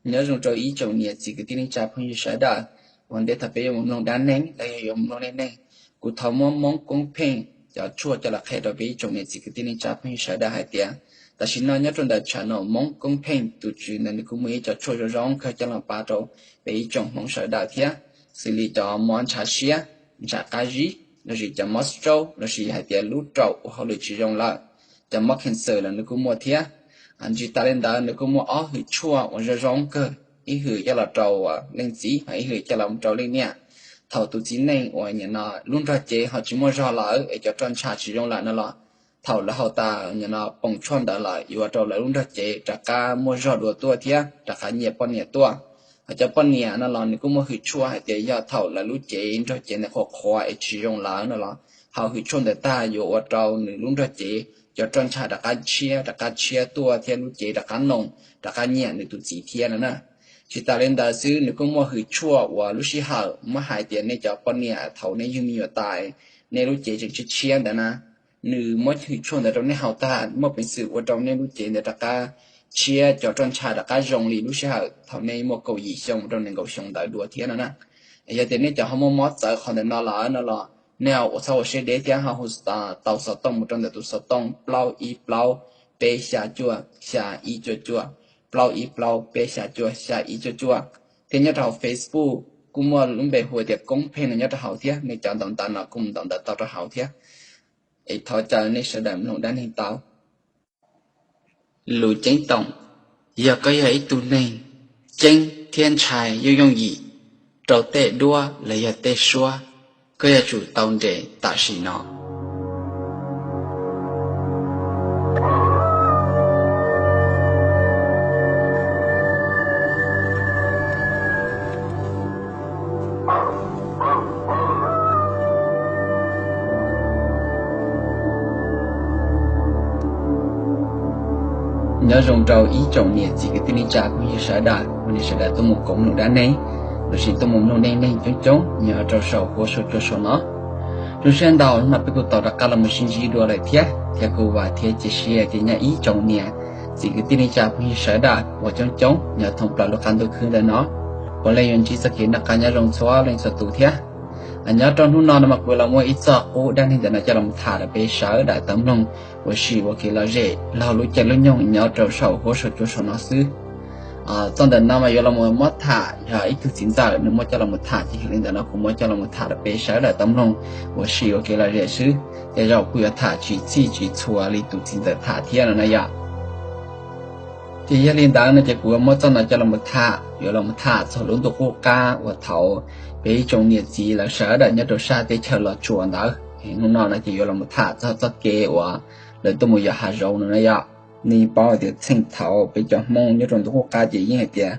Nyob zoo rau ib tsoom niam txiv kwv tij neej tsa phooj ywg sawv daws, ua ntej thaum peb yuav mus mloog dab neeg los yog yuav mus mloog dab neeg, kuv thov muab Hmoob Koob Pheej cov tshuaj coj los qhia rau peb ib tsoom niam txiv kwv tij neej tsa phooj ywg sawv daws hais tias tam sim no nyob rau ntawm channel Hmoob Koob Pheej tus tswv ntawd nws kuj muaj ib co tshuaj zoo zoo kawg coj los pab rau peb ib tsoom Hmoob sawv daws thiab, xws li cov mob ntshav siab, ntshav qab zib, lossis cov mob stroke lossis hais tias lub raum ua hauj lwm tsis zoo lawm, cov mob cancer los nws kuj muaj thiab. Tsis tas li ntawd nws kuj muaj ob hwm tshuaj uas zoo zoo kawg, ib hwm coj los rau leej txiv ho ib hwm coj los rau leej niam. Thaum tus txiv neej uas nim no lub nrog cev ho tsis muaj zog lawm es cov roj ntsha tsis zoo lawm no los, thaum lawv haus tas nim no poom tshuaj ntawd lawm yuav ua rau lawv lub nrog cev rov qab muaj zog dua tuaj thiab rov qab nyiam poj niam tuaj. Hos cov poj niam no los nws kuj muaj hwm tshuaj hais tias yog thaum lawv lub cev nrog cev ntawd qhuav qhuav es tsis zoo lawm no los, haus hwm tshuaj ntawd tag yuav ua rau nws lub nrog cev cov roj ntsha rov qab tshiab rov qab tshiab tuaj thiab lub cev rov qab noom rov qab nyiam nws tus txiv thiab no na. Tsis tas li ntawd xwb nws kuj muaj hwm tshuaj uas lub sij hawm muab hais tias nej cov poj niam thaum nej yug me nyuam tas, nej lub cev tseem tshiab tshiab ntawd na, nws muab hwm tshuaj ntawd rau nej haus tag muaj peev xwm ua rau nej lub cev ntawd rov qab tshiab cov roj ntsha rov qab zoo li lub sij hawm thaum nej muaj kaum yim xyoo mus rau nees nkaum xyoo ntawd dua thiab no na. Yog tias nej cov ho muaj mob txawv qhov ntawm no lawm no los nej ua txhob ua siab deb thiab ho hu tau xov tooj mus rau ntawm tus xov tooj plaub ib plaub peb xya cuaj xya ib cuaj cuaj, plaub ib plaub peb xya cuaj xya ib cuaj cuaj. Thiab nyob rau hauv Facebook kuj muaj lub npe hu tias Koob Pheej no nyob rau hauv thiab, nej cov ntaus ntawv no kuj mus ntaus ntawv tau rau hauv thiab. Es thov caw nej sawv daws mloog dab neeg tau. Lus ceeb toom: yog koj yog ib tug neeg ceeb thiab ntshai yooj yooj yim rau tej duab los yog tej suab, koj yuav tsum tau nres tam sim no. Nyob zoo rau ib tsoom niam txiv kwv tij neej tsa phooj ywg sawv daws uas nej sawv daws tuaj mus koom mloog dab neeg lossis tuaj mus mloog dab neeg coob coob nyob rau saum huab saum cua saum no. Zoo siab ntau no peb kuj tau rov qab los mus sib ntsib dua lawm thiab, thiab kuj vam thiab cia siab tias nyob ib tsoom niam txiv kwv tij neej tsa phooj ywg sawv daws uas coob coob nyob thoob plaws lub qab ntuj khwb ntawm no puav leej yuav ntsib txoj kev noj qab nyob zoo txhua leej txhua tus thiab. Nyob rau hnub no no mas kuv los muaj ib txoj qub dab neeg ntawm no coj los tham rau peb sawv daws tau mloog ua si ua kev lom zem laug lub caij lub nyoog nyob rau saum huab saum cua saum no xwb. Txoj ntawm no mas yuav los mus muab tham yog ib tug txiv ntxawm nws muab coj los mus tham, ces yog li ntawm no kuv muab coj los mus tham rau peb sawv daws tau mloog ua si ua kev lom zem xwb, ces zaum kuj yuav tham tsis txhij tsis txhua li tus txiv ntxawm tham thiab no na yom. Ces yog li ntawd no ces kuv yuav muab txoj no coj los mus tham, yuav los mus tham txog lub ntuj qub qab uas thaum peb ib tsoom niam txiv lawv sawv daws nyob rau sab teb chaws Los Tsuas ntawd. Hnub no no ces yuav los mus tham txog txoj kev uas lawv tuaj mus yos hav zoov no na yom. Nej paub hais tias txheej thaum peb cov Hmoob nyob rau ntuj qub qab ces yeej hais tias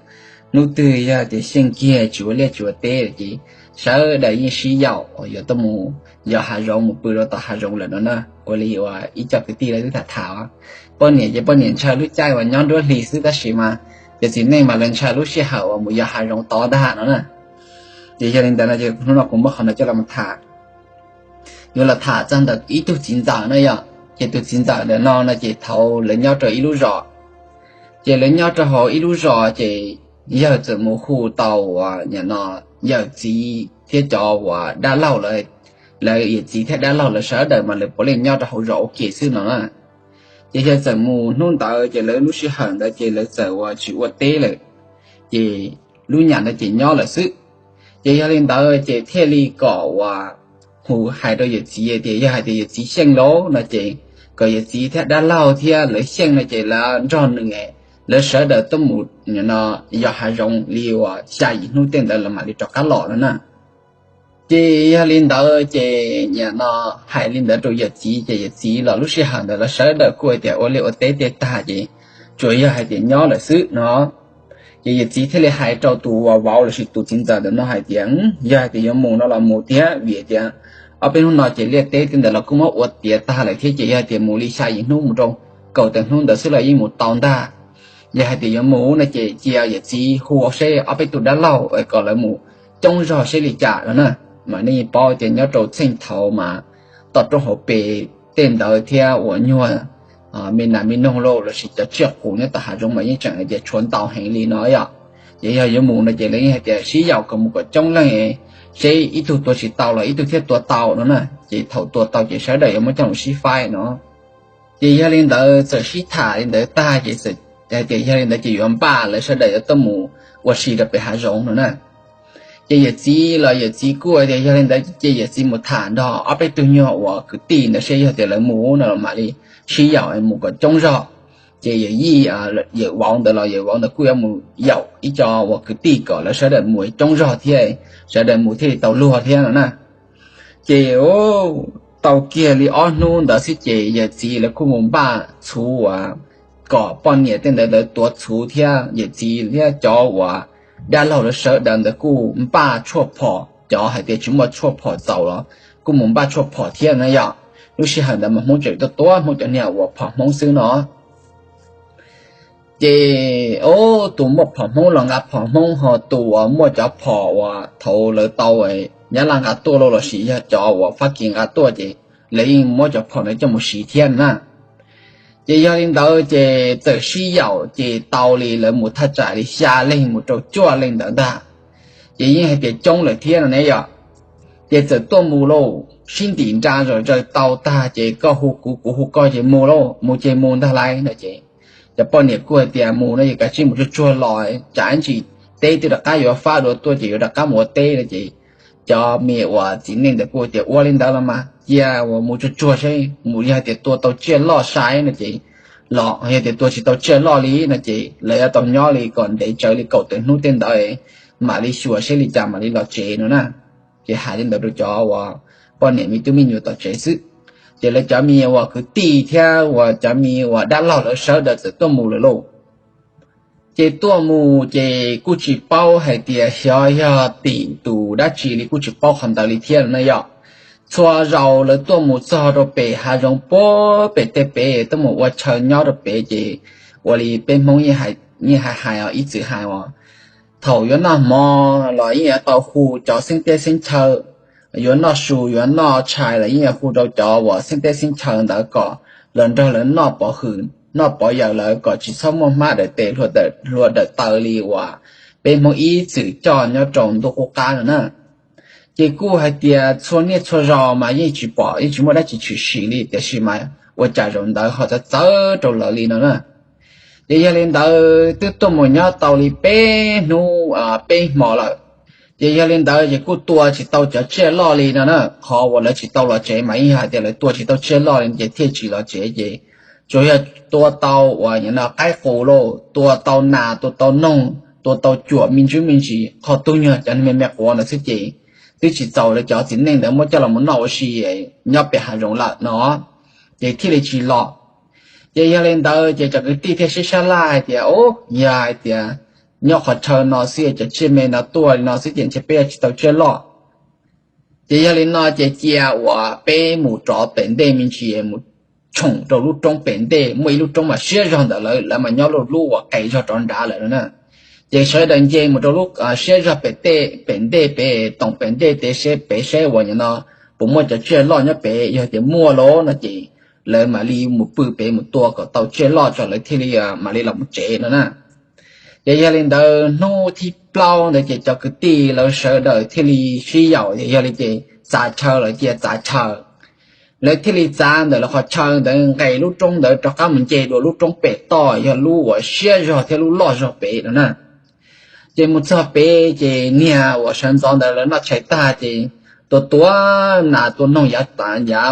hnub twg yog tias xyeej kiag tsis ua liaj tsis ua teb ces sawv daws yeej sib yaum uas yuav tuaj mus yos hav zoov mus pw rau tom hav zoov lawm no na. Ua li uas ib co kwv tij lawv twb tham tham, poj niam ces poj niam ntshaw lub caij uas nyob nruab hlis xwb tab sis mas cov txiv neej mas lawv ntshaw lub sij hawm uas mus yos hav zoov tod ntag no na. Ces yog li ntawd no ces hnub no kuv muab qhov no coj los tham. Yuav los tham txog ntawm ib tug txiv ntxawm no yom, ces tus txiv ntxawm ntawm no no ces thaum lawv nyob rau ib lub zos, ces lawv nyob rau hauv ib lub zos ces yawg txawm mus hu tau uas nim no yawm txiv thiab cov uas dab laug lawv, lawv yawm txiv thiab dab laug lawv sawv daws mas lawv puav leej nyob rau hauv zos ua ke xwb no na. Ces yawg txawm mus hnub ntawd ces lawv lub sij hawm ntawd ces lawv txawm uas tsis ua teb lawm, ces lub nyam ntawd ces nyob lawm xwb. Ces yog li ntawd ces thiaj li kom uas hu hais rau yawm txiv tias yog hais tias yawm txiv xyeej lawm no ces kom yawm txiv thiab dab laug thiab lawv xyeej no ces lawv nrog nws, lawv sawv daws tuaj mus no yos hav zoov li uas xya yim hnub tej ntawd lawv mam li rov qab los no na. Ces yog li ntawd ces nim no hais li ntawd rau yawm txiv ces yawm txiv los lub sij hawm ntawd lawv sawv daws kuj hais tias ua liaj ua teb tej tag ces tsuas yog hais tias nyob lawm xwb no. Ces yawm txiv thiaj li hais rau tus uas vauv lossis tus txiv ntxawm ntawm no hais tias yog hais tias yuav mus no los mus thiab vim tias ob peb hnub no ces liaj teb tej ntawd los kuj muab ua tiav tag lawm thiab ces yog hais tias mus li xya yim hnub mus rau kaum tawm hnub ntawd xwb los yeej mus tau ntag. Yog hais tias yuav mus no ces cia yawm txiv hu seb ob peb tug dab laug kom lawv mus coob zog seb li cas no na. Mas nej yeej paub tias nyob rau txheej thaum mas toj roob hauv pes tej ntawd thiab uas nyuag me nas me noog lauj lossis cov tsiaj qus nyob tom hav zoov mas yeej tseem hais tias tshuav ntau heev li no yom. Ces yog yuav mus no ces lawv yeej hais tias sib yaum kom mus kom coob leej, seb ib tug tua tsis tau los ib tug thiaj tua tau no na. Ces thaum tua tau ces sawv daws yuav muab coj mus sib faib no. Ces yog li ntawd txawm sib tham li ntawd tag ces hais tias yog li ntawd ces yuav npaj lawv sawv daws yuav tuaj mus ua si rau pem hav zoov no na. Ces yawm txiv los yawm txiv kuj hais tias yog li ntawd ces yawm txiv mus tham nrog ob peb tug nyuag uas kwv tij ntawd seb yog tias lawv mus no los mam li sib yaum mus kom coob zog. Ces yawm yij, yawm vauv ntawd los yawm vauv ntawd kuj yuav mus yaum ib co uas kwv tij kom lawv sawv daws mus coob zog thiab, sawv daws mus thiaj li tau luag thiab no na. Ces tau kiag li ob hnub ntawd xwb ces yawm txiv lawv kuj mus npaj txhuv uas kom poj niam tej ntawd lawv tuav txhuv thiab yawm txiv thiab cov uas dab laug lawv sawv daws ntawd kuj npaj tshuaj phom, cov hais tias tsis muaj tshuaj phom txaus los kuj mus npaj tshuaj phom thiab na yom. Lub sij hawm ntawd mas Hmoob tseem tuaj tuav Hmoob cov niag uas phom Hmoob xwb no. Ces tus muaj phom Hmoob los nqa phom Hmoob, ho tus uas muaj cov phom uas thaud lawv tau Nyab Laj nqa tuaj los lossis yog cov uas Fab Kis nqa tuaj ces lawv yeej muab cov phom ntawd coj mus siv thiab na. Ces yog li ntawd ces txawm sib yaum ces tau li lawv mus thaj tsam li xya leej mus rau cuaj leej ntawd ntag. Ces yeej hais tias coob lawm thiab no ne yom. Ces txawm tuaj mus lauj, sib ntim nra zom zaws tau tag ces koj hu kuv kuv hu koj ces mus lauj, mus ces mus ntag lauj no ces cov poj niam kuj hais tias mus no yog kav tsij mus tsuag tsuag los, tsam ib ntsis teb twb rov qab yuav fab dua tuaj ces yuav rov qab mus ua teb no ces cov me uas txiv neej ntawd kuj tias ua li ntawd los mas cia uas mus tsuag tsuag seb mus yog tias tua tau tsiaj loj sai no ces los, yog tias tua tsis tau tsiaj loj li no ces lawv yuav tau nyob li kom ntev tsawv li kaum tawm hnub tej ntawd mam li xyuas seb li cas mam li los tsev no na. Ces hais li ntawd rau cov uas poj niam me tub me nyuam tom tsev xwb. Ces lawv cov me uas kwv tij thiab uas cov me uas dab laug lawv sawv daws txawm tuaj mus lawm lauj. Ces tuaj mus ces kuj tsis paub hais tias xyov yog tim tus dab tsi li kuj tsis paub qhov ntawd li thiab na yom. Txhua zaus lawv tuaj mus txog rau pem hav zoov puag pem tej pem tuaj mus ua chaw nyob rau pem ces ua li peb Hmoob yeej hais hais os, ib txwm hais uas thaum yuav noj hmo los yeej yuav tau hu cov xeeb teb xeeb chaw, yuav noj su yuav noj tshais los yeej yuav hu rau cov uas xeeb teb xeeb chaw ntawd kom los nrog lawv noj pov hwm noj pov yawm lawm kom tsis txhob muaj hmab dawm tes hlua dawm taw li uas peb Hmoob ib txwm coj nyob rau ntuj qub qab no na. Ces kuj hais tias txhua niaj txhua zaus mas yeej tsis pom yeej tsis muaj dab tsi tshwm sim li tiam sis mas ua cas zaum ntawd ho txawv txawv rau lawv li no na. Ces yog li ntawd twb tuaj mus nyob tau li peb hnub peb hmo lawm. Ces yog li ntawd ces kuj tua tsis tau cov tsiaj loj li no na, qhov uas lawv tsis tau los tsev mas yeej yog hais tias lawv tua tsis tau tsiaj loj li ces thiaj tsis los tsev ces tsuas yog tua tau uas nim no qaib qus lauj, tua tau nas, tua tau noog, tua tau cuam me ntsis me ntsis, qhov tug nyuag cov me me quav ntawd xwb ces twb tsis txaus lawv cov txiv neej ntawd muab coj los mus noj ua si nyob pem hav zoov lawm no, ces thiaj li tsis los. Ces yog li ntawd ces cov kwv tij thiaj sib sab laj hais tias, o, yog hais tias nyob qhov chaw no xwb cov tsiaj me no tuaj li no xwb ces ntshe peb yuav tsis tau tsiaj loj. Ces yog li no ces cia uas peb mus rov pem ntej me ntsis, mus tshoom rau lub roob pem ntej, muaj ib lub roob mas siab zog ntawd lawm, lawv mas nyob lub uas qes zog rov nrad lawm no na. Ces sawv daws nce mus rau lub siab zog pem ntej pem, toom pem ntej pem seb uas nim no puas muaj cov tsiaj loj nyob pem, yog tias muaj lauj no ces lawv mam li mus pw pem mus tua kom tau tsiaj loj tso lawv thiaj li mam li los mus tsev no na. Ces yog li ntawd hnub thib plaub ntawd ces cov kwv tij lawv sawv daws thiaj li sib yaum, yog li ces txav chaw los cia txav chaw. Lawv thiaj li txav ntawm lawv qhov chaw ntawd nqes lub roob ntawd rov qab mus nce dua lub roob pem toj yog lub uas siab zog thiab lub loj zog pem no na. Ces mus txog pem ces niag uas sawv ntxov ntawd lawv noj tshais tag ces tua tua nas tua noog yav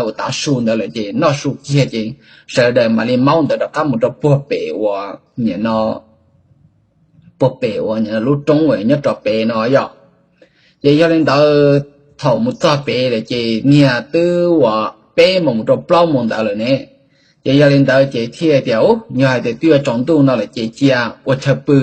uas tav su ntawd lawm ces noj su kiag ces sawv daws mam li maub ntawd rov qab mus rau puag pem uas nim no puag pem uas lub roob uas nyob rau pem no yom. Ces yog li ntawd thaum mus txog pem lawm ces niag twb uas peb moos mus rau plaub moos ntawd lawm ne. Ces yog li ntawd ces thiaj tias, u, yog hais tias twb yuav tsaus ntuj no lawm ces cia ua chaw pw.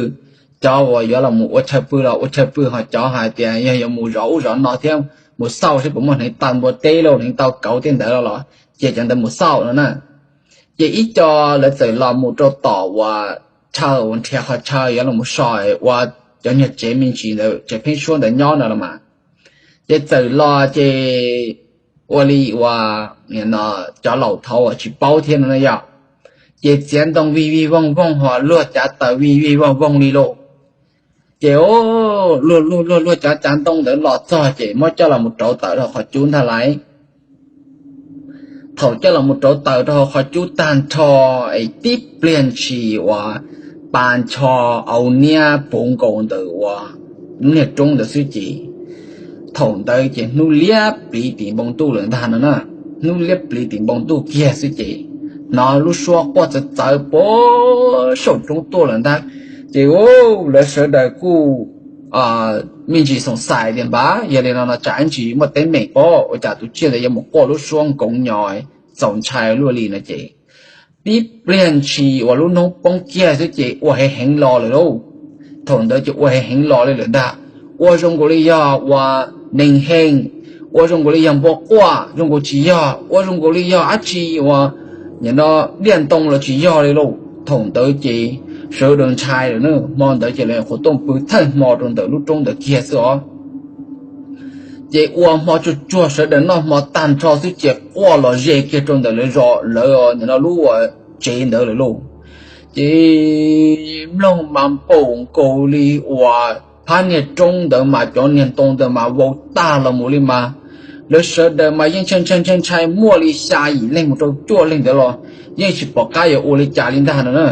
Cov uas yuav los mus ua chaw pw los ua chaw pw, ho cov hais tias yog yuav mus zov ub zov no thiab mus xauj seb puas muaj hneev taw npua teb lauj, hneev taw kauv tej ntawd los cia cov ntawd mus xauj no na. Ces ib co lawv txawm los mus rau tom uas chaw uas nrhiav qhov chaw yuav los so ua cov nyuag tsev me ntsis ntawd, tsev pheeb suab ntawd nyob no los mas. Ces txawm los ces ua li uas cov laus thaud uas tsis paub thiab no na yom. Ces txiav ntoo vij vij vooj vooj ho luag cav taws vij vij vooj vooj li lauj. Ces luag luag luag luag cov cav ntoo ntawd los txog ces muab coj los mus rauv taws rau qhov cub ntag lauj. Thaum coj los mus rauv taws rau hauv qhov cub tag nrho es tib pliag ntshis uas pa ncho au niab puv nkaus ntawm uas lub niag roob ntawd xwb ces thaum ntawd ces hnub liab pliv tim npoo ntuj lawm ntag no na. Hnub liab pliv tim npoo ntuj kiag xwb ces hnov lub suab quaj txawv txawv puag saum roob tuaj lawm ntag. Ces lawv sawv daws kuj me ntsis xoom xais tias npab yog li no no tsam ib ntsis muaj teeb meem pob ua cas tus tsiaj ntawd yuav mus quaj lub suab nkoov nyos txaus ntshai luaj li no ces tib pliag ntshis uas lub hnub poob kiag xwb ces ua heev heev los lawm lauj. Thaum ntawd ces ua heev heev los li lawm ntag. Ua zoo nkaus li yog uas neeg heev, ua zoo nkaus li yog npua quaj, zoo nkaus tsis yog, ua zoo nkaus li yog dab tsi uas nim no diaj ntoo los tsis yog li lauj. Thaum ntawd ces sawv daws ntshai lawm na, hmo ntawd ces lawv nyuam qhuav tuaj pw thawj hmo rau ntawm lub roob ntawd kiag xwb os. Ces ua hmo tsuag tsuag sawv daws noj hmo tag nrho xwb ces quaj los ze kiag rau ntawm lawv zos lawv nim no lub tsev ntawd lawm lauj. Ces mloog mas npaum nkaus li uas phab niag roob ntawd mas cov niag ntoo ntawd mas vau tag los mus li mas lawv sawv daws mas yeej ntshai ntshai ntshai ntshai muaj li xya yim leej mus rau cuaj leej ntawd los yeej tsis pom qab yuav ua li cas li ntag no na.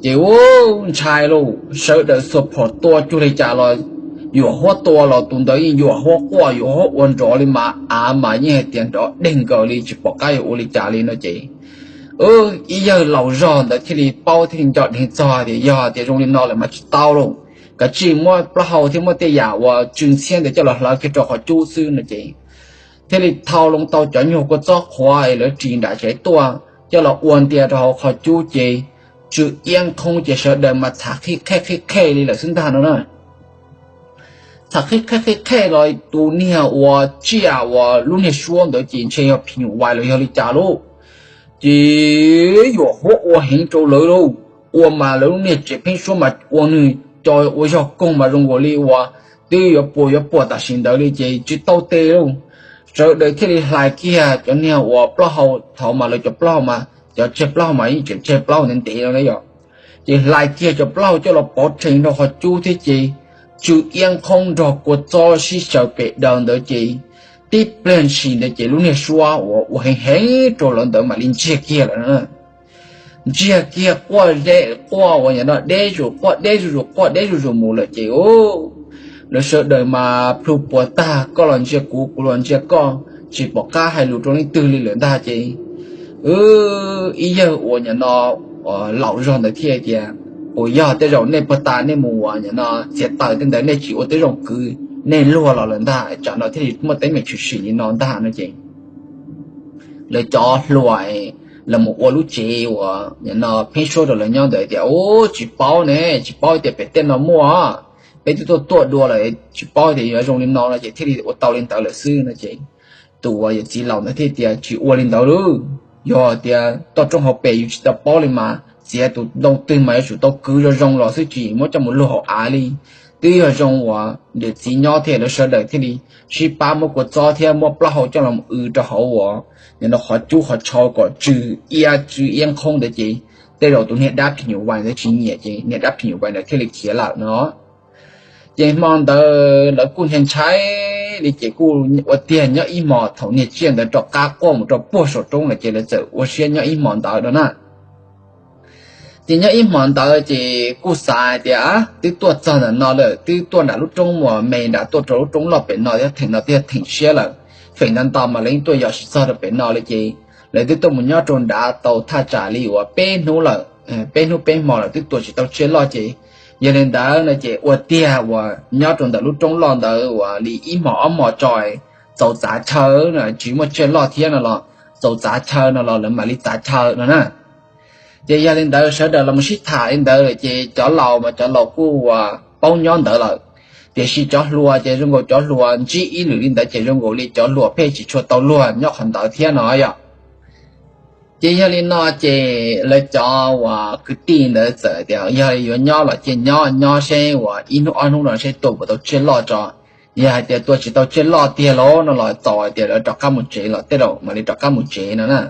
Ces ua ntshai lauj, sawv daws xuas phom tua cuag li cas los yuam huab tua los tus ntawd yeej yuam huab quaj yuam huab ua nrov li mas av mas yeej hais tias nrov deg nkaus li tsis pom qab yuav ua li cas li no ces ib yawg laus zog ntawd thiaj li paub thiaj li nco dheev txog tias yog tias zoo li no lawm mas tsis tau lauj, kav tsij muab plaub hau thiab muab tej yam uas tsw ntxhiab ntawd coj los hlawv kiag rau qhov cub xwb no ces thiaj li thau loo tau cov nyuag kua txob qhuav es lawv ris nram tsev tuaj coj los ua ntia rau hauv qhov cub ces tsw iab qhoob ces sawv daws mas txham qhib qhej qhib qhej li lawm xwb ntag no na. Txham qhib qhej qhib qhej los tus niag uas tsiaj uas lub niag suab ntawd ces ntshe yog phim nyuj vais los yog li cas lauj. Ces yuam huab ua heev rau lawv lauj, ua mas lawv lub niag tsev pheeb suab mas ua nws co ua zog koog mas zoo nkaus li uas twb yuav puas yuav puas tam sim ntawd li ces tsis tau tes lauj. Sawv daws thiaj li hlais kiag cov niag uas plaub hau, thaum mas lawv cov plaub hau mas cov tseg plaub hau mas yeej tseem tseg plaub hau ntev ntev no na yom. Ces hlais kiag cov plaub hau coj los pov rhees rau qhov cub thiab ces tsw iab qhoob nrog kua txob sib xyaw pes daws ntawd ces tib pliag ntshis ntawd ces lub niag suab uas ua heev heev rau lawv ntawd mam li ntsiag kiag lawm na. Ntsiag kiag quaj deb quaj uas nim no deb zuj zus quaj deb zuj zus quaj deb zuj zus mus lawm ces lawv sawv daws mas plhu puas tag, koj los ntsia kuv kuv los ntsia koj, tsis pom qab hais lus rau leej twg li lawm ntag ces ib yawg uas nim no laus zog ntawd thiaj tias, Kuv yog tej zaum nej puag ta nej mus uas nim no txiav taws tej ntawd nej tsis ua tib zoo kwv nej luag los lawm ntag, tsam no thiaj li muaj teeb meem tshwm sim li no ntag no ces lawv cov hluas los mus ua lub tsev uas nim no pheeb suab rau lawv nyob ntawd tias, Ub, tsis paub ne, tsis paub tias pem tej no muaj, peb twb tuaj tuaj dua lawm, tsis paub tias yuav zoo li no no ces thiaj li ua tau li ntawd lawm xwb no ces tus uas yawm txiv laus ntawd thiaj tias, Tsis ua li ntawd lauj, yog tias toj roob hauv pes yus tsis tau paub li mas txiav tus ntoo twg mas yuav tsum tau kwv zoo zoo los xwb tsis muab coj mus luag hauv av li. Twb yog zoo uas yawm txiv nyob thiab lawv sawv daws thiaj li sib pab muab kua txob thiab muab plaub hau coj los ua rau hauv uas nim no qhov cub qhov tshau kom tsw iab tsw iab qhoob ntawd ces tej zaum tus niag dab phim nyuj vais ntawd tsis nyiam ces niag dab phim nyuj vais ntawd thiaj li khiav lawm no. Ces hmo ntawd lawv kuj ntshai ntshai li ces kuj ua tiag nyob ib hmos thaum niag tsiaj ntawd rov qab quaj mus rau puag saum roob lawm ces lawv txawm ua siab nyob ib hmos ntawd no na. Ces nyob ib hmos ntawd ces kuj xav hais tias, Twb tuaj txog ntawm no lawm, twb tuaj nram lub roob uas me nram tuaj rau lub roob loj pem no thiab, theem no thiaj theem siab lawm, feem ntau ntau mas lawv yeej tuaj yos tsis txog rau pem no li ces lawv twb tuaj mus nyob rau nrad tau thaj tsam li uas peb hnub lawm, peb hnub peb hmo lawm twb tua tsis tau tsiaj loj ces yog li ntawd no ces ua tiag uas nyob rau ntawm lub roob loj ntawd uas li ib hmos ob hmos tso txaus txav chaw no tsis muaj tsiaj loj thiab no los txaus txav chaw no los lawv mam li txav chaw no na. Ces yog li ntawd sawv daws los mus sib tham li ntawd lawm ces cov laus mas cov laus kuj uas paub nyob ntawd lawm, tiam sis cov hluas ces zoo nkaus cov hluas ntsib ib lwm li ntawd ces zoo nkaus li cov hluas pheej tsis tshua tau luag nyob qhov ntawd thiab no yom. Ces yog li no ces lawv cov uas kwv tij ntawd txawm tias yog yuav nyob los cia nyob, nyob seb uas ib hnub ob hnub no seb tua puas tau tsiaj loj tso. Yog hais tias tua tsis tau tsiaj loj tiag lauj no los txaus hais tias lawv rov qab mus tsev los tej zaum mam li rov qab mus tsev no na.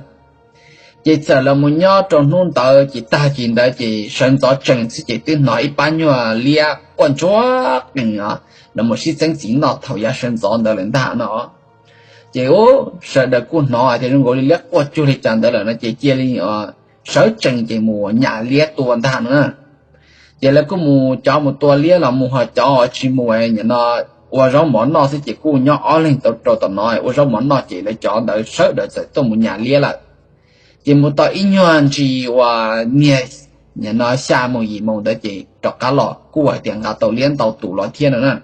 Ces txawm los mus nyob rau hnub ntawd ces tag kis ntawd ces sawv ntxov tsees xwb ces twb hnov ib pab nyuag liab quaj ntsuag qees os, los mus sib txeeb txiv noj thaum yav sawv ntxov ntawd lawm ntag no. Ces ub, sawv daws kuj hnov hais tias zoo nkaus li liab quaj cuag li cas ntawd lawm no ces cia li sawv tsees ces mus nyas liab tua ntag no na. Ces lawv kuj mus, cov mus tua liab los mus, ho cov tsis mus, nim no ua zaub mov noj xwb ces kuj nyob ob leeg tau rau tom no ua zaub mov noj ces lawv cov ntawd sawv daws txawm tuaj mus nyas liab lawm. Ces mus tau ib nyuag ntsis uas niag, nim no xya moos yim moos ntawd ces rov qab los kuj hais tias nqa tau liab ntau tus los thiab no na.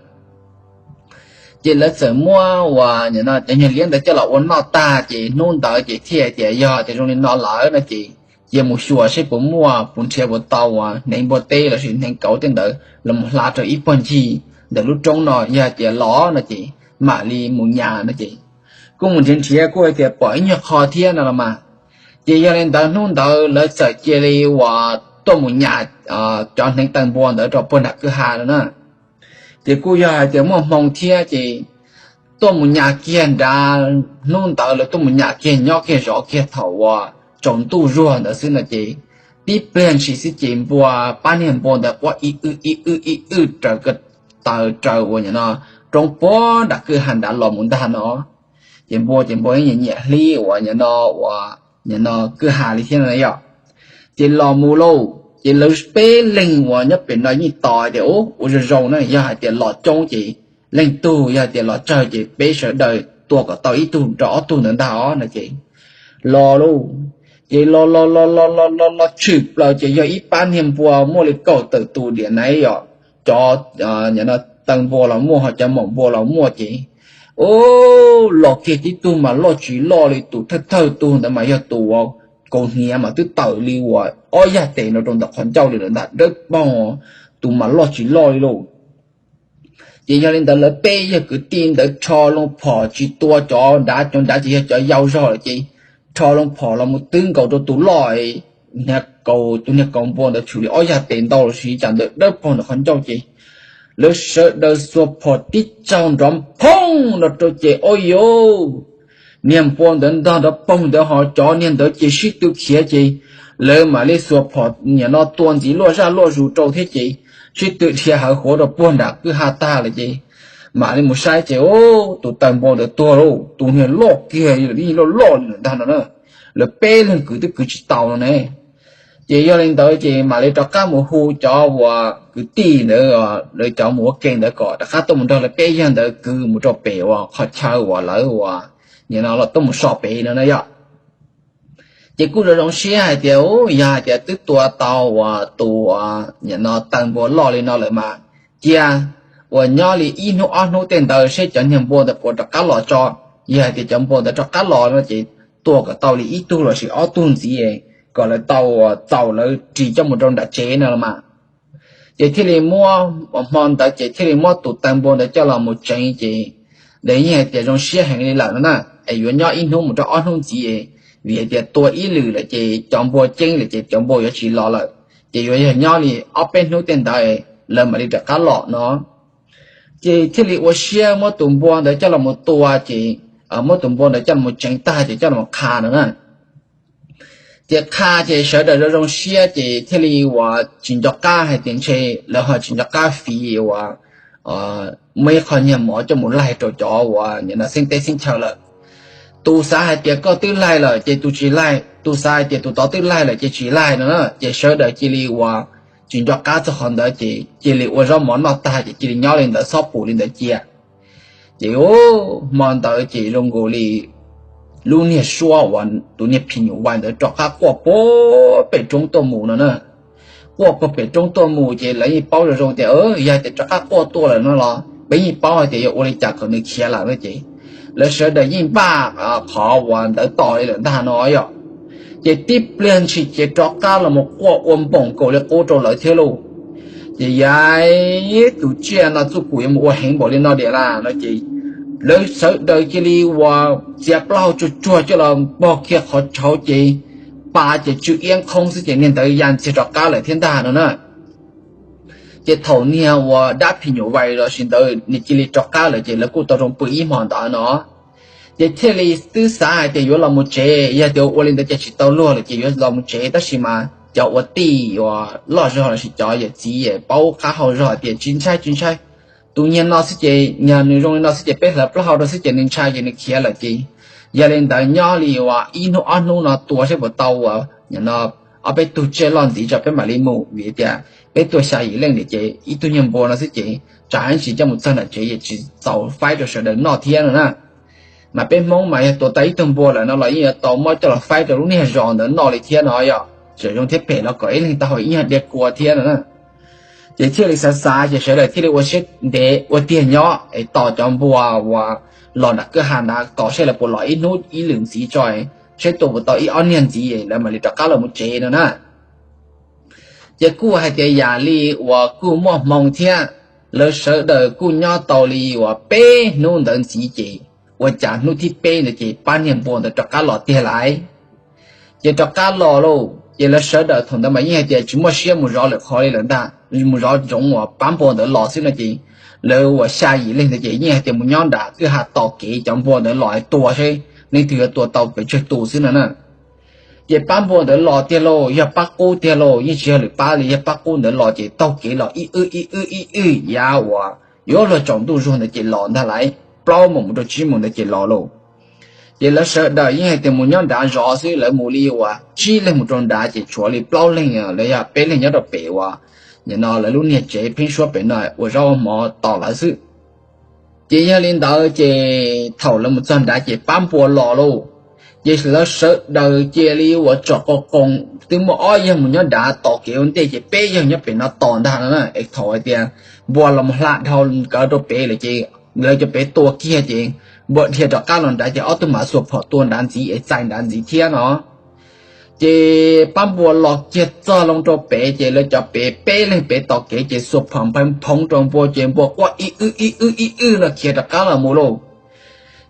Ces lawv txawm muab uas nim no cov nyuag liab ntawd coj los ua noj tag ces hnub ntawd ces thiaj hais tias yog tias zoo li no lawm no ces cia mus xyuas seb puas muaj, puas nrhiav puas tau uas hneev npua teb lossis hneev kauv tej ntawd los mus hla rau ib puag ncig ntawm lub roob no, yog hais tias los no ces mam li mus nyas no ces kuj mus nrhiav nrhiav kuj hais tias pom ib nyuag qho thiab no los mas. Ces yog li ntawd hnub ntawd lawv txawm cia li uas tuaj mus nyas cov hneev taw npua ntawd rau puag nram kwj ha no na. Ces kuj yog hais tias muaj hmoo thiab ces tuaj mus nyas kiag nrad, hnub ntawd lawv tuaj mus nyas kiag nyob kiag zov kiag thaum uas tsaus ntuj zuag ntawd xwb no ces tib pliag ntshis xwb ces npua, pab niag npua ntawd quaj ib wb ib wb ib wb raws ko taw raws uas nim no roob puag nram kwj ha nrad los mus ntag no. Ces npua ces npua nyiam nyiam hlib uas nim no, uas nim no kwj ha li thiab no yom. Ces los mus lauj, ces lawv peb leeg uas nyob pem no yeej tos tias ua zoo zoo na, yog hais tias los coob ces leej tug, yog hais tias los tsawg ces peb sawv daws tua kom tau ib tug rau ob tug ntawd ntag os no ces los lauj. Ces los los los los los los los tshwm plaws ces yog ib pab niag npua muaj li kaum tawm tus diam naiv yom, cov taw npua los muaj ho cov maum npua los muaj ces, o, los kiag tib tug mas loj tsis loj li, tus thawj thawj tug ntawd mas yog tus kaus hniav mas twb tawm li uas ob yag tes no rau ntawm qhov ncauj li lawm ntag, dawb paug, tus mas loj tsis loj li lauj. Ces yog li ntawd lawv peb yawg kwv tij ntawd rho loo phom tsis tua cov nrad, cov nrad ces yog cov yau zog lawm ces rho loo phom los mus twb nkaus rau tus loj, niag kaus, tus niag kaus npua ntawd tshwm li ob yag tes ntau lossis cas ntawd dawb paug ntawm qhov ncauj ces lawv sawv daws xuas phom tib tsaug nrov phooj no rau ces o yau, niag npua ntawd ntog nrov poog ntawd ho cov niag ntawd ces sib tw khiav ces lawv mam li xuas phom nim no tua ntxiv luaj zaj luaj zus rau thiab ces sib tw dhia hawv huav rau puag nram kwj ha tag lawm ces mam li mus saib ces, o, tus taw npua ntawd tuag lauj, tus niag loj kiag li loj loj li lawm ntag no na. Lawv peb leeg kwv twb kwv tsis tau no ne. Ces yog li ntawd ces mam li rov qab mus hu cov uas kwv tij ntawd, lawv cov mus ua ke ntawd kom rov qab tuaj mus nrog lawv peb yawg ntawd kwv mus rau pem uas qhov chaw uas lawv uas nim no los tuaj mus so pem no na yom. Ces kuj zoo zoo siab hais tias, u, yog hais tias twb tua tau uas tus nim no taw npua loj li no lawm mas cia uas nyob li ib hnub ob hnub tej ntawd seb cov niag npua ntawd puas rov qab los tso. Yog hais tias cov npua ntawd rov qab los no ces tua kom tau li ib tug lossis ob tug ntxiv kom lawv tau uas txaus lawv ris coj mus rau nram tsev no los mas. Ces thiaj li muab, hmo ntawd ces thiaj li muab tus taw npua ntawd coj los mus tsev ces lawv yeej hais tias zoo siab heev li lawm no na, es yuav nyob ib hnub mus rau ob hnub ntxiv, vim hais tias tua ib lwm lawm ces cov npua ceeb lawm ces cov npua yuav tsis los lawm, ces yuav yog nyob li ob peb hnub tej ntawd lawv mam li rov qab los no. Ces thiaj li ua siab muab tus npua ntawd coj los mus tua ces, muab tus npua ntawd coj los mus tsev tag ces coj los qha no na. Ces qha ces sawv daws zoo zoo siab ces thiaj li uas tsis nco qab hais tias ntshe lawv ho tsis nco qab fiv uas muaj ib qho nyiag mov coj mus laig rau cov uas nim no xeeb teb xeeb chaw lawm. Tus xav hais tias koj twb laig lawm ces tus tsis laig, tus xav hais tias tus tod twb laig lawm ces tsis laig no na. Ces sawv daws cia li uas tsis nco qab txog qhov ntawd ces cia li ua zaub mov noj tag ces cia li nyob li ntawd xob pum li ntawd cia. Ces hmo ntawd ces zoo nkaus li lub niag suab uas tus niag phim nyuj vais ntawd rov qab quaj puag pem roob tuaj mus no na. Quaj puag pem roob tuaj mus ces lawv yeej paub zoo zoo tias yog tias rov qab quaj tuaj lawm no los peb yeej paub hais tias yuav ua li cas kom nws khiav lawm no ces lawv sawv daws yeej npaj qhov uas ntawd tos li lawm ntag no yom. Ces tib pliag ntshis ces rov qab los mus quaj ua npoom nkaus li qub rau lawv thiab lauj. Ces yog tus tsiaj no txuj kum yuav mus ua heev npaum li no diam lawm no ces lawv sawv daws cia li uas txiav plaub hau tsuag tsuag coj los npog kiag qhov tshauv ces pa ces tsw iab qhoob xwb ces niag ntawd ya ntxiag rov qab lawm thiab ntag no na. Ces thaum niag uas dab phim nyuj vais los sis ntawd nws cia li rov qab lawm ces lawv kuj tau zoo pw ib hmo ntawd no. Ces thiaj li twb xav hais tias yuav los mus tsev, yog tias ua li ntawd ces tsis tau luag lawm ces yuav los mus tsev, tab sis mas cov ua tij uas loj zog lossis cov yawm txiv paub qab hau zog tias tsis ntshai tsis ntshai, tus nyiag no xwb ces, nyiag nws zoo li no xwb ces peb hlawv plaub hau rau xwb ces nws ntshai ces nws khiav lawm ces, yog li ntawd nyob li uas ib hnub ob hnub no tua saib puas tau uas no ob peb tug tsiaj loj ntxiv tso peb mam li mus, vim tias peb tuaj xya yim leej ntawd ces ib tug nyiag npua no xwb ces tsam ib ntsis coj mus txog nram tsev ces tsis txaus faib rau sawv daws noj thiab no na. Mas peb Hmoob mas yog tua tau ib tug npua lawm no los yeej yuav tau muab coj los faib rau lub niag zos ntawd noj li thiab no yom, txawm zoo thiab phem los kom ib leeg tau hau ib nyuag diav kua thiab no na. Ces thiaj li xav xav ces sawv daws thiaj li ua siab ntev ua tiag nyob es tos cov npua uas los nram kwj ha ntawd tos saib lawv puas los ib hnub ib lwm ntxiv tso, saib tua puas tau ib ob niag ntxiv lawv mam li rov qab los mus tsev no na. Ces kuj hais tias yam li uas kuj muaj hmoo thiab, lawv sawv daws kuj nyob tau li uas peb hnub ntawd ntxiv ces ua cas hnub thib peb ntawd ces pab niag npua ntawd rov qab los tiag lawm. Ces rov qab los lauj, ces lawv sawv daws thaum ntawd mas yeej hais tias tsis muaj siab mus zov lawm qhov li lawm ntag, mus zov ntsoov uas pab npua ntawd los xwb no ces lawv uas xya yim leej ntawd ces yeej hais tias mus nyob nram kwj ha tos kev cov npua ntawd los tua seb leej twg yuav tua tau pes tsawg tus xwb no na. Ces pab npua ntawd los tiag lauj, yog pab qub tiag lauj, yeej tsis yog lwm pab li, yog pab qub ntawd los ces taug kev los ib wb ib wb ib wb yav uas yuav luag tsaus ntuj zuag ntawd ces los ntag lauj, plaub moos mus rau tsib moos ntawd ces los lauj. Ces lawv sawv daws yeej hais tias mus nyob nrad zov xwb, lawv mus li uas tsib leeg mus rau nrad ces tshuav li plaub leeg los yog peb leeg nyob rau pem uas nim no lawv lub niag tsev pheeb suab pem no ua zaub ua mov tos lawv xwb. Ces yog li ntawd ces thaum lawv mus txog nrad ces pab npua los lauj. Ces lawv sawv daws cia li uas tsom qos qoos, twb muaj ob yawg mus nyob nrad tos kev ua ntej ces peb yawg nyob pem no tos ntag no na. Es thaum hais tias npua los mus hla dhau nkawd rau pem lawm ces lawv cov pem tua kiag ces npua dhia rov qab los nrad ces ob tug mam xuas phom tua nrad ntxiv es txais nrad ntxiv thiab no. Ces pab npua los kiag txog loo rau pem ces lawv cov pem peb leeg pem tos kev ces xuas phom nphawv nphoov rau npua ces npua quaj ib wb ib wb ib wb no khiav rov qab los mus lauj.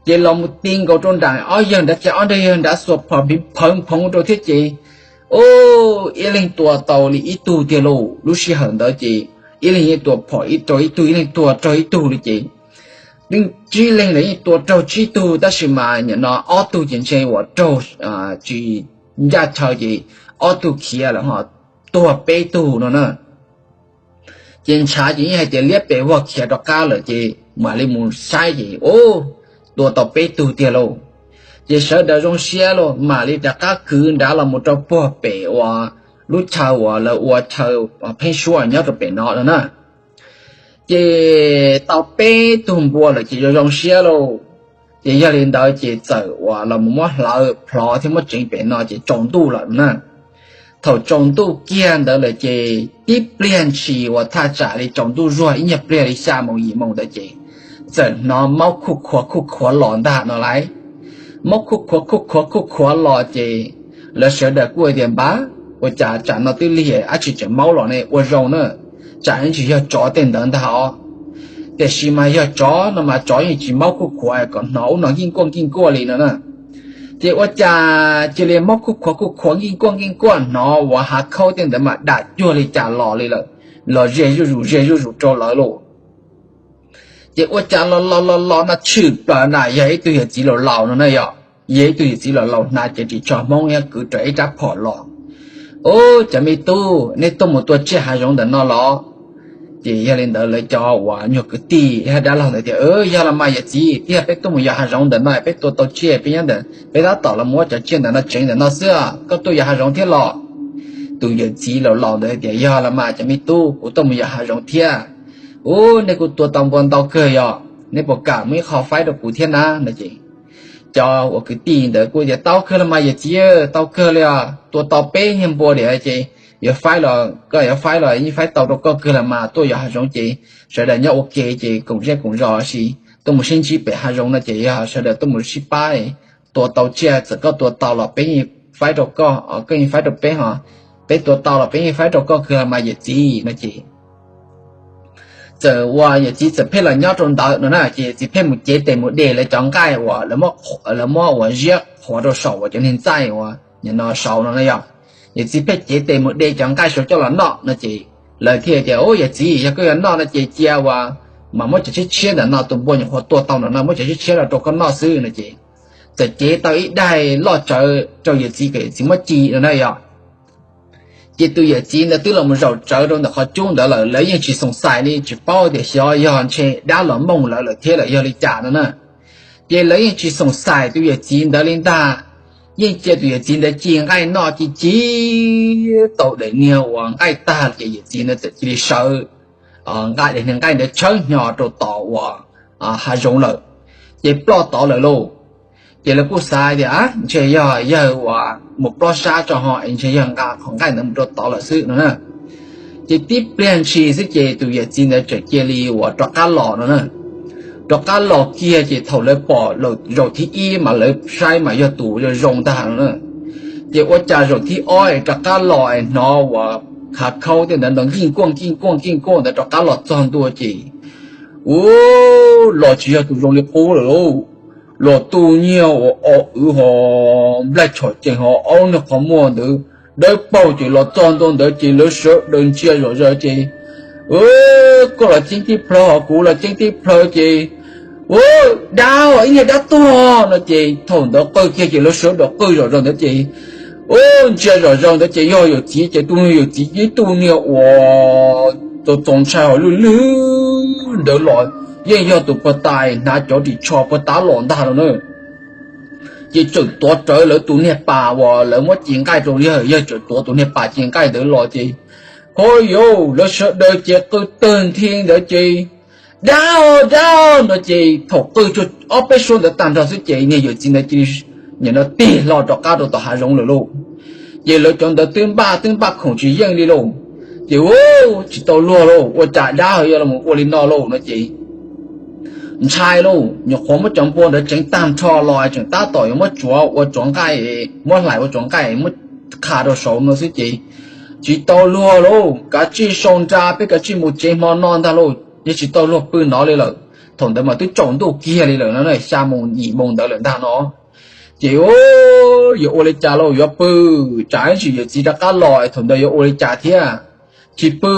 Ces los mus ti nkaus rau nram ob yawg nrad ces ob yawg nrad xuas phom nphawv nphoov rau thiab ces, ib leeg tua tau li ib tug tiag lauj. Lub sij hawm ntawd ces ib leeg yeej tua phom ib rau ib tug, ib leeg tua raug ib tug li ces, tsib leeg los yeej tua raug tsib tug tab sis mas nim no ob tug ces ntshe uas raug tsis ncaj chaw ces ob tug khiav lawm ho tuag peb tug no na. Ces ntshav ces yeej hais tias liab pes vog khiav rov qab lawm ces mam li mus saib ces ua tua tau peb tug tiag lauj. Ces sawv daws zoo siab lauj, mam li rov qab kwv nrad los mus rau puag pem uas lub chaw uas lawv ua chaw pheeb suab nyob rau pem no no na. Ces tau peb tug npua lawm ces zoo zoo siab lauj. Ces yog li ntawd ces txawm uas los mus muab hlawv plhov thiab muab tseev pem no ces tsaus ntuj lawm na. Thaum tsaus ntuj kiag ntawd lawm ces tib pliag ntshis uas thaj tsam li tsaus ntuj zuag ib nyuag pliag li xya moos yim moos ntawd ces txawm hnov maub khuj khuav khuj khuav los ntag no lauj. Maub khuj khuav khuj khuav khuj khuav los ces lawv sawv daws kuj tias npab, ua cas tsam no twb lig dab tsi tseem maub los ne, ua zoo na, tsam ib ntsis yog tsov tej ntawd ntag os. Tiam sis mas yog tsov no mas tsov yeej tsis maub khuj khuav kom hnov ub no nkij nkuaj nkij nkuaj li no na. Ces ua cas cia li maub khuj khuav khuj khuav nkij nkuaj nkij nkuaj, hnov uas hav khaub tej ntawd mas dam cuag li cas los li lawm, los ze zuj zus ze zuj zus rau lawv lauj. Ces ua cas los los los los no tshwm plaws na yog ib tug yawm txiv laus laus no na yog, yog ib tug yawm txiv laus laus hnav cev ris tsho Hmoob nyob kwv rawv ib rab phom los. Ub, cov me tub, nej tuaj mus tua tsiaj hav zoov ntawm no los? Ces yog li ntawd lawv cov uas nyuag kwv tij hab dab laug ntawd tias, Yog los mas yawm txiv, tiag peb tuaj mus yos hav zoov ntawm no, peb tua tau tsiaj peb nyob ntawm, peb tab tom los muab cov tsiaj ntawm no tseev ntawm no xwb, koj tuaj yos hav zoov thiab los? Tus yawm txiv laus laus ntawd tias, Yog los mas cov me tub, kuv tuaj mus yos hav zoov thiab. Ub, nej kuj tua tau npua ntau kawg yog, nej puas kam muaj ib qho faib rau kuv thiab na? No ces cov uas kwv tij ntawd kuj tias, Tau kawg los mas yawm txiv, tau kawg li os, tua tau peb nyuag npua diam ces yuav faib los, koj yuav faib los yeej faib tau rau koj kawg los mas, tuaj yos hav zoov ces sawv daws nyob ua ke ces koom zej koom zos, sis tuaj mus sib ntsib pem hav zoov no ces yog sawv daws tuaj mus sib pab, tua tau tsiaj txawm koj tua tau los peb yeej faib rau koj, koj yeej faib rau peb ho, peb tua tau los peb yeej faib rau koj kawg los mas yawm txiv. No ces txawm uas yawm txiv txawm pheej los nyob rau ntawd no na, ces yawm txiv pheej mus cev tes mus de lawv cov nqaij uas lawv muab uas ziab qhuav rau saum uas cov niag ntxaij uas nim no saud no na yog. Yawm txiv pheej cev tes mus de cov nqaij saud coj los noj no ces lawv thiaj tias, Ub, yawm txiv, yog koj yuav noj no ces cia uas mas muab cov tshiab tshiab ntawm no, tus npua nyuam qhuav tua tau ntawm no muab cov tshiab tshiab los rau koj noj xwb. No ces txawm cev tau ib daig loj tsawv rau yawm txiv kom yawm txiv muab ci no na yog. Ces tus yawm txiv ntawd twb los mus zaum tsawv rau ntawm qhov cub ntawd lawm, lawv yeej tsis xoom xais li, tsis paub tias xyov yog ntshe dab los mooj lawv lawm thiab los yog li cas no na. Ces lawv yeej tsis xoom xais tus yawm txiv ntawd li ntag, yeej cia tus yawm txiv ntawd ci nqaij noj ci ci tau daim niag uas nqaij tag ces yawm txiv ntawd txawm cia li sawv nqa daim niag nqaij ntawd tshawb hnyo rau tom uas hav zoov lawm, ces ploj tod lawm lauj. Ces lawv kuj xav tias ntshe yog yawg uas mus plob sab tso ho es ntshe yawg nqa qhov nqaij ntawd mus rau tod lawm xwb no na. Ces tib pliag ntshis xwb ces tus yawm txiv ntawd txawm cia li uas rov qab los no na. Rov qab los kiag ces thaum lawv pom zaum thib ib mas lawv saib mas yog tus zoo zoo ntag no na. Ces ua cas zaum thib ob es rov qab los es hnov uas khav khaub tej ntawd nrov nkij nkuaj nkij nkuaj nkij nkuaj ntawd rov qab los txog ntua ces, ua, los tsis yog tus zoo li qub lawm lauj. Los tu nyiag uas o wv ho nplaig tshom cees ho ob lub niag qhov muag ntawd dawb paug ces los txog ntua ntawd ces lawv sawv daws ntsia zom zaws ces, koj los ceeb tib plhaw ho kuv los ceeb tib plhaw ces, ua, dab, ib niag dab tuag no ces thaum ntawd qw kiag ces lawv sawv daws qw zom zaws ntawd ces, ua, ntsia zom zaws ntawd ces yog yawm txiv ces tus niag yawm txiv ib tug niag uas txaus txaus ntshai ho lwj lwj ntawd los yeej yog tus puag ta hnav cov ris tsho puag ta los ntag no na. Ces txawm tuav rawv lawv tus niag pas uas lawv muab ci nqaij rau yawg, yawg txawm tuav tus niag pas ci nqaij ntawd los ces, ho yauv, lawv sawv daws ces qw tawg nthi ntawd ces, dab, dab no ces thaum qw tsuag ob peb suab ntawd tag nrho xwb ces niag yawm txiv ntawd cia li nim no tig hlo rov qab rau tom hav zoov lawm lauj. Ces lawv cov ntawd twb npaj twb npaj khoom tsis yeej li lauj. Ces, ua, tsis tau luag lauj, ua cas dab ho yuav los ua li no lauj no ces ntshai lauj, nyuam qhuav muab cov npua ntawd tseev tag nrho los tseem tab tom yuav muab tsuav ua tsuav nqaij, muab hlais ua tsuav nqaij muab qha rau saud no xwb ces tsis tau luag lauj, kav tsij sau nra peb kav tsij mus tsev hmo no ntag lauj, yeej tsis tau luag pw no li lawm. Thaum ntawd mas twb tsaus ntuj kiag li lawm no, xya moos yim moos ntawd lawm ntag no. Ces, ua, yuav ua li cas lauj, yuav pw, tsam ib ntsis yawm txiv rov qab los thaum ntawd yuav ua li cas thiab. Tsis pw,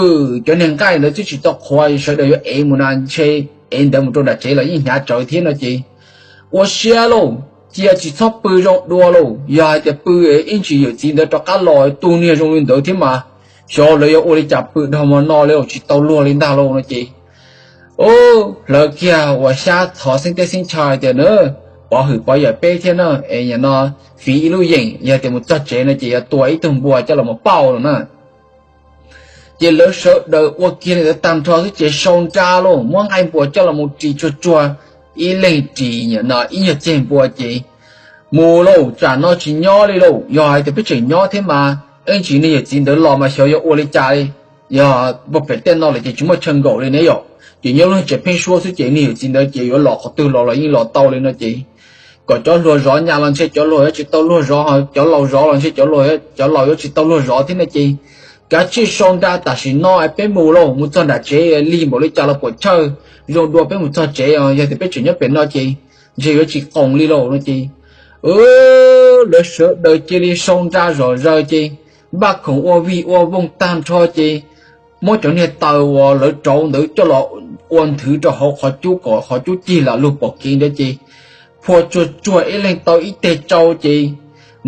cov niag nqaij ntawd twb tsis tau qhuav, sawv daws yuav ev mus na, ntshe ev ntawd mus rau nram tsev los yeej hnyav tsawv thiab no ces ua siab lauj, cia tsis txhob pw zoo dua lauj, yog hais tias pw ib ntsis yawm txiv ntawd rov qab los tus niag zoo li ntawd thiab mas xyov lawv yuav ua li cas pw dhau hmo no li, tsis tau luag li ntag lauj no ces hlawv kiag ua xyab thov xeeb teb xeeb chaw tias na, pov hwm pov yawm peb thiab na, es nim no fiv ib lub yeem, yog tias mus txog tsev no ces yuav tua ib tug npua coj los mus pauj no na. Ces lawv sawv daws ua kiag li ntawd tag nrho xwb ces sau nra lauj, muab nqaij npua coj los mus ris tsuag tsuag, ib leeg ris nim no ib nyuag ceg npua ces mus lauj, tsam no tsis nyob li lauj, yog hais tias peb tseem nyob thiab mas ib ntsis niag yawm txiv ntawd los mas xyov yuav ua li cas li. Yog npua pem tej no lawm ces tsis muaj chaw nkaum li ne yom, ces nyob lub tsev pheeb suab xwb ces niag yawm txiv ntawd ces yuav los qhov twg los los yeej los tau li no ces kom cov hluas zov nyas los ntshe cov hluas yuav tsis tau luag zov, cov laus zov los ntshe cov laus, cov laus yuav tsis tau luag zov thiab no ces kav tsij sau nra tam sim no peb mus lauj, mus txog nram tsev lig npaum li cas los puam chawj, zoo dua peb mus txog tsev os, yog tias peb tseem nyob pem no ces ntshe yuav tsis qoos li lauj no ces lawv sawv daws cia li sau nra zom zaws ces npaj khoom ua vij ua voog tag nrho ces muab cov niag taws uas lawv rauv ntawd coj los ua nthwv rau hauv qhov cub kom qhov cub cig lam lug pom kev ntawd ces phua tsuag tsuag ib leeg tau ib teg tsau ces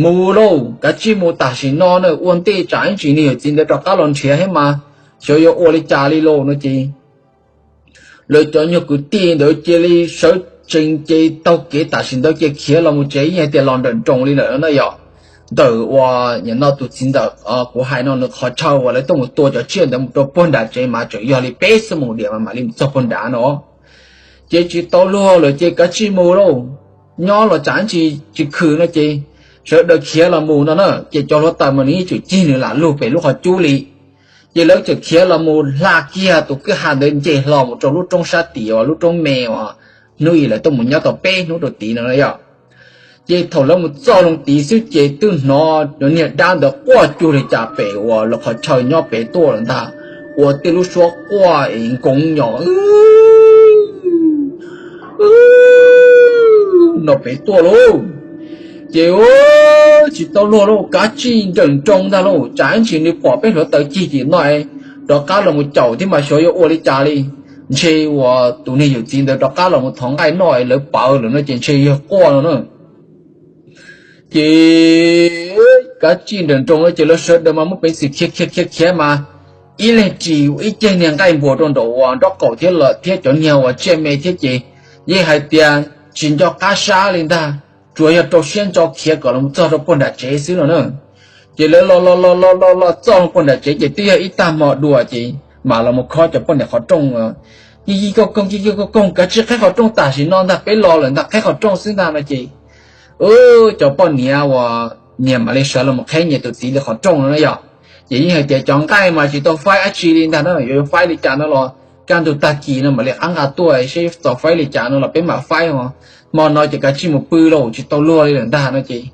mus lauj, kav tsij mus tam sim no na, ua ntej tsam ib ntsis niag yawm txiv ntawd rov qab los nrhiav thiab mas xyov yuav ua li cas li lauj no ces lawv cov nyuag kwv tij ntawd cia li sawv tsees ces taug kev tam sim ntawd ces khiav los mus tsev yeej hais tias los nrawm nroos li lawm na yom. Ntawm uas nim no tus txiv ntawm kuv hais no nws qhov chaw uas lawv tuaj mus tua cov tsiaj ntawd mus rau puag nram tsev mas tseem yog li peb xuab moos diam mas mam li mus txog puag nrad no. Ces tsis tau luag lawm ces kav tsij mus lauj, nyob los tsam ib ntsis tsis khwm no ces sawv daws khiav los mus no na. Ces cov hluav taws mas nws yeej tseem cig nws lam lug pem lub qhov cub li. Ces lawv tseem khiav los mus hla kiag tus kwj ha ntawd nce hlo mus rau lub roob sab tid uas lub roob me uas hnub ib lawv tuaj mus nyob tau peb hnub rau tid no na yom. Ces thaum lawv mus txog loo tid xwb ces twb hnov cov niag dab ntawd quaj cuag li cas pem uas lawv qhov chaw nyob pem tuaj lawm ntag, ua tej lub suab quaj es nkoov nyom no pem tuaj lauj. Ces tsis tau luag lauj, kav tsij nrawm nroos ntag lauj, tsam ib ntsis nws pom peb hluav taws cig ces no rov qab los mus caum thiab mas xyov yuav ua li cas li. Ntshe uas tus niag yawm txiv ntawd rov qab los mus thov nqaij noj lawv pawv lawm no ces ntshe yog quaj no na. Ces kav tsij nrawm nroos no ces lawv sawv daws mas muaj peev xwm khiav khiav khiav khiav mas ib leeg ris ib ceg niag nqaij npuas rau nraum uas nraub qaum thiab, thiab cov niag uas tsiaj me thiab ces yeej hais tias tsis nco qab sab li ntag, tsuas yog rau siab ntso khiav kom los txog rau puag nram tsev xwb no na. Ces lawv los los los los los los txog puag nram tsev ces twb yog ib tag hmo dua ces mam los mus khob cov poj niam qhov rooj. Yij yij kooj kooj, yij yij kooj kooj, kav tsij qheb qhov rooj tam sim no ntag, peb los lawm ntag, qheb qhov rooj xwb ntag no ces cov poj niam uas niam mam li sawv los qheb nyias tus txiv li qhov rooj no na yom. Ces yeej hais tias cov nqaij mas tsis tau faib dab tsi li ntag na, yuav faib li cas no los kaj ntug tag kis no mam li qab nqa tuaj seb txaus faib li cas no los peb mam faib os. Hmo no ces kav tsij mus pw lauj, tsis tau luag li lawm ntag no ces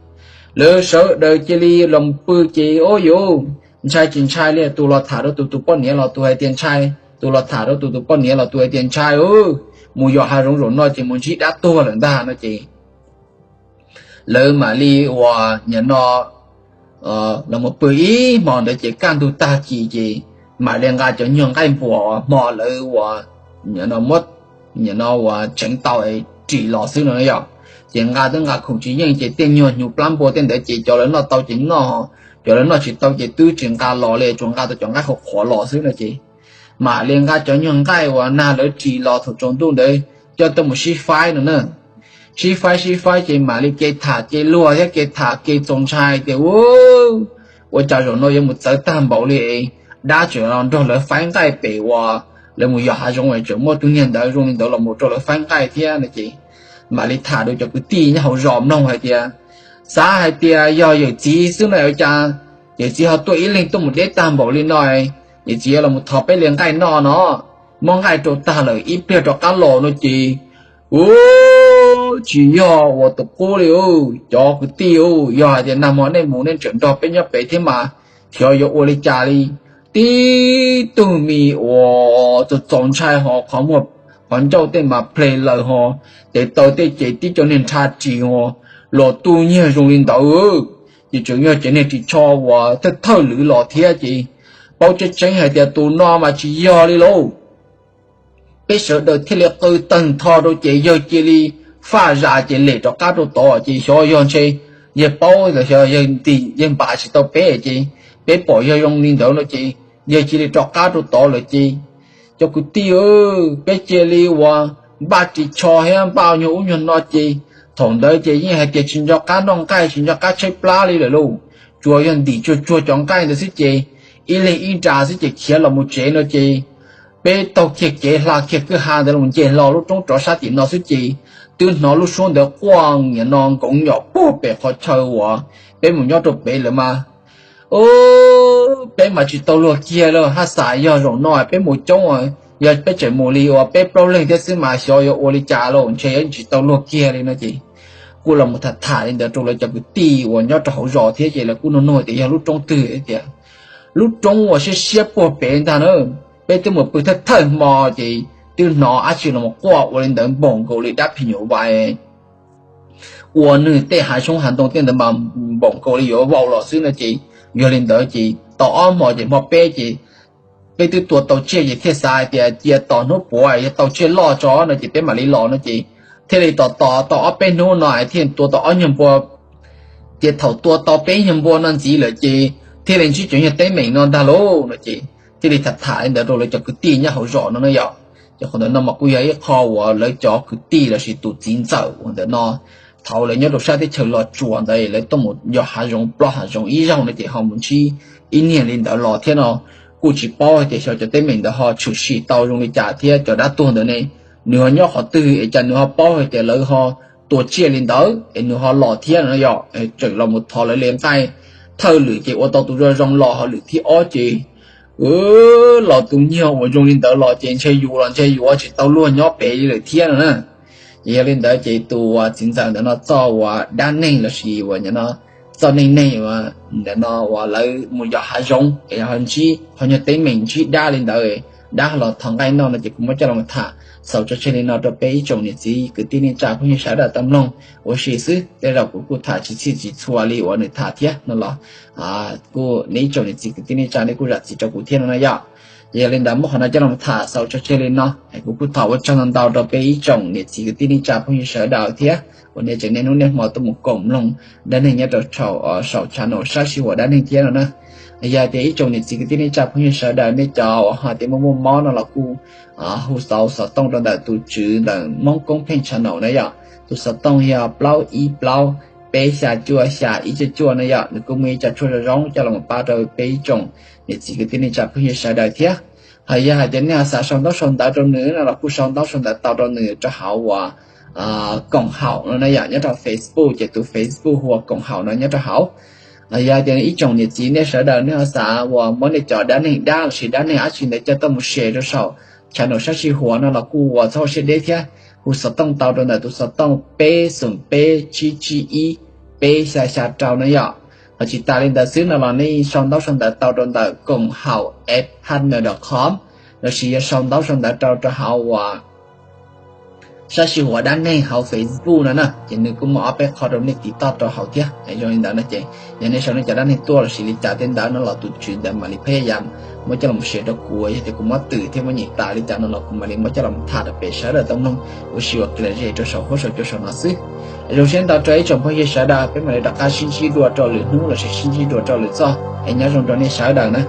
lawv sawv daws cia li los mus pw ces ua yuv, ntshai tsis ntshai li, tus los tham rau tus, tus poj niam los tus hais tias ntshai, tus los tham rau tus, tus poj niam los tus hais tias ntshai, mus yos hav zoov zaum no ces mus ntsib dab tuag lawm ntag no ces lawv mam li uas nim no los mus pw ib hmo ntawd ces kaj ntug tag kis ces mam li nqa cov nyuag nqaij npuas hmo lawv uas nim no muab, nim no uas tseev tau ris los xwb no yom. Ces nqa twb nqa khoom tsis yeej ces tej nyuag hnyuv plab npua tej ntawd ces cov lawv noj tau ces noj, cov lawv noj tsis tau ces twb tsis nqa los li, tsuas nqa tau cov nqaij qhuav qhuav los xwb no ces mam li nqa cov nyuag nqaij uas nag lawv ris los thaum tsaus ntuj ntawd coj tuaj mus sib faib no na. Sib faib sib faib ces mam li kev tham kev luag thiab kev tham kev txaus ntshai tias ua, ua cas zaum no yuav mus txawv tag npaum li, dab tseem los nrog lawv faib nqaij pem uas lawv mus yos hav zoov es tseem muaj tus niag ntawd zoo li ntawd los mus rau lawv faib nqaij thiab no ces mam li tham rau cov kwv tij nyob hauv zos mloog hais tias, xav hais tias yog yawm txiv xwb no ua cas yawm txiv ho tuaj ib leeg tuaj mus deb tag npaum li no, yawm txiv yuav los mus thov peb li nqaij noj no, muab nqaij rau tag lawm ib pliag rov qab los no ces, ua, tsis yog uas tus qub li, cov kwv tij, yog hais tias nag hmo nej mus nej tseem nrog peb nyob pem thiab mas xyov yuav ua li cas li. Tib tug me uas txaus txaus ntshai ho qhov muag qhov ncauj tej mas ple laws ho, tes taw tej ces tib co niag nrha ris ho, los tu nyiag zoo li ntawd. Ces tseem yog cov niag ris tsho uas thawj thawj lwm los thiab ces paub tseeb tseeb hais tias tus no mas tsis yog li lauj. Peb sawv daws thiaj li qw tawg ntho rau ces yawg cia li faj zas ces lem rov qab rau tod ces xyov yog ntshe yawg paub los xyov yawg ntim yawg npam tsis tau peb ces peb pom yawg zoo li ntawd no ces yawg cia li rov qab rau tod lawm ces cov kwv tij, peb cia li uas npaj ris tsho thiab npaj nyuag ub nyuag no ces thaum ntawd ces yeej hais tias tsis nco qab noj nqaij tsis nco qab tshaib plab li lawm lauj. Tsuas yog ntim tsuag tsuag cov nqaij ntawd xwb ces ib leeg ib nra xwb ces khiav los mus tsev no ces peb taug kiag kev hla kiag kwj ha ntawd los nce hlo lub roob rov sab tim no xwb ces twb hnov lub suab ntawd quaj niam no nkoov nyom puag pem qhov chaw uas peb mus nyob rau pem lawm mas, peb mas tsis tau luag kiag li. Haj xam yog zaum no peb mus coob, yog peb tseem mus li uas peb plaub leeg thiab xwb mas xyov yuav ua li cas los ntshe yuav tsis tau luag kiag li no ces kuj los mus tham tham li ntawd rau lawv cov kwv tij uas nyob rau hauv zos thiab ces lawv kuj nug nug tias yog lub roob twg tias lub roob uas siab siab puag pem ntag na. Peb twb mus pw thawj thawj hmo ces twb hnov dab tsi los quaj ua li ntawd npaum nkaus li dab phim nyuj vais ua nws tej hav zoov hav ntoo tej ntawd mas npaum nkaus li yuav vau los xwb no ces yog li ntawd ces tau ob hmo ces hmo peb ces peb twb tua tau tsiaj ces thiaj xav hais tias cia tos hnub puav yog tau tsiaj loj tso no ces peb mam li los no ces thiaj li tos tos tau ob peb hnub no thiaj tua tau ob nyuag npua. Ces thaum tua tau peb nyuag npua no ntxiv lawm ces thiaj li ntsib cov nyuag teeb meem no ntag lauj no ces thiaj li tham tham li ntawd rau lawv cov kwv tij nyob hauv zos no na yom. Ces qhov ntawd no mas kuj yog ib qho uas lawv cov kwv tij lossis tus txiv ntxawm uas ntawm no thaum lawv nyob rau sab teb chaws Los Tsuas ntawd lawv tuaj mus yos hav zoov plob hav zoov ib zaug no ces ho mus ntsib ib niag li ntawd los thiab no. Kuj tsis paub hais tias xyov cov teeb meem ntawd ho tshwm sim tau zoo li cas thiab cov dab tuag ntawd ne, nws ho nyob qhov twg es cas nws ho paub hais tias lawv ho tua tsiaj li ntawd es nws ho los thiab no yom. Tseem los mus thov lawv li nqaij thawj lwm ces ua tau tus zoo zoo los ho lwm thib ob ces los tus nyuag uas zoo li ntawd los ces ntshe yus los ntshe yus tsis tau luag nyob pem li lawm thiab no na. Ces yog li ntawd ces tus txiv ntxawm ntawm no txoj uas dab neeg lossis uas txoj neej neeg ntawm no uas lawv mus yos hav zoov es ho ntsib qhov nyuag teeb meem ntsib dab li ntawd, dab los thov nqaij noj no ces kuv muab coj los tham xaus tso tseg li no rau peb ib tsoom niam txiv kwv tij neej tsa phooj ywg sawv daws tau mloog ua si xwb. Tej zaum kuv kuj tham tsis txhij tsis txhua li uas nws tham thiab no los kuj nej ib tsoom niam txiv kwv tij neej tsa nej kuj zam txim rau kuv thiab no na yom. Ces yog li ntawd muab qhov no coj los tham xaus tso tseg li no. Kuv kuj thov ua tsaug ntau ntau rau peb ib tsoom niam txiv kwv tij neej tsa phooj ywg sawv daws thiab uas nej tseem niaj hnub niaj hmo tuaj mus koom mloog dab neeg nyob rau saum channel Sab Sij Huas Dab Neeg thiab no na. Yog tias ib tsoom niam txiv kwv tij neej tsa phooj ywg sawv daws nej cov uas ho tias muaj muaj mob no los kuj hu xov xov tooj rau ntawm tus tswv ntawm Hmoob Koob Pheej channel na yom. Tus xov tooj yog plaub ib plaub peb xya cuaj xya ib cuaj cuaj na yom. Nws kuj muaj ib co tshuaj zoo zoo coj los pab rau peb ib tsoom niam txiv kwv tij neej tsa phooj ywg sawv daws thiab. Hos yog hais tias nej ho xav sau ntaub sau ntawv rau nws no los kuj sau ntaub sau ntawv tau rau nws rau hauv uas koom haum no na yom, nyob rau Facebook ces tus Facebook hu ua koom haum no nyob rau hauv. Yog hais tias ib tsoom niam txiv nej sawv daws nej ho xav uas muab nej cov dab neeg dab lossis dab neeg dab tsi ntawd coj tuaj mus share rau saum channel Sab Sij Huas no los kuj ua txhob siab deb thiab, hu xov tooj tau rau ntawm tus xov tooj peb xoom peb tsib tsib ib peb xya xya rau na yom. Hos tsis tas li ntawd xwb no los nej sau ntaub sau ntawv tau rau ntawm koom haum at partner dot com lossis yog sau ntaub sau ntawv rau rau hauv uas Sab Sij Huas Dab Neeg hauv Facebook no na, ces nws kuj muaj ob peb qho rau nej tiv toj rau hauv thiab. Zoo li ntawd no ces yog nej sau nej cov dab neeg tuaj lossis li cas tej ntawd no los tus tswv ntawd mam li phab yam muab coj los share rau kuv, yog tias kuv muab twm thiab muab nyeem tas li cas no los kuv mam li muab coj los tham rau pem sawv daws tau mloog ua si ua kev lom zem rau saum huab saum cua saum no xwb. Zoo siab ntau rau ib tsoom phooj ywg sawv daws, peb mam li rov qab sib ntsib dua rau lwm hnub lossis sib ntsib dua rau lwm zaj es nyob zoo rau nej sawv daws na.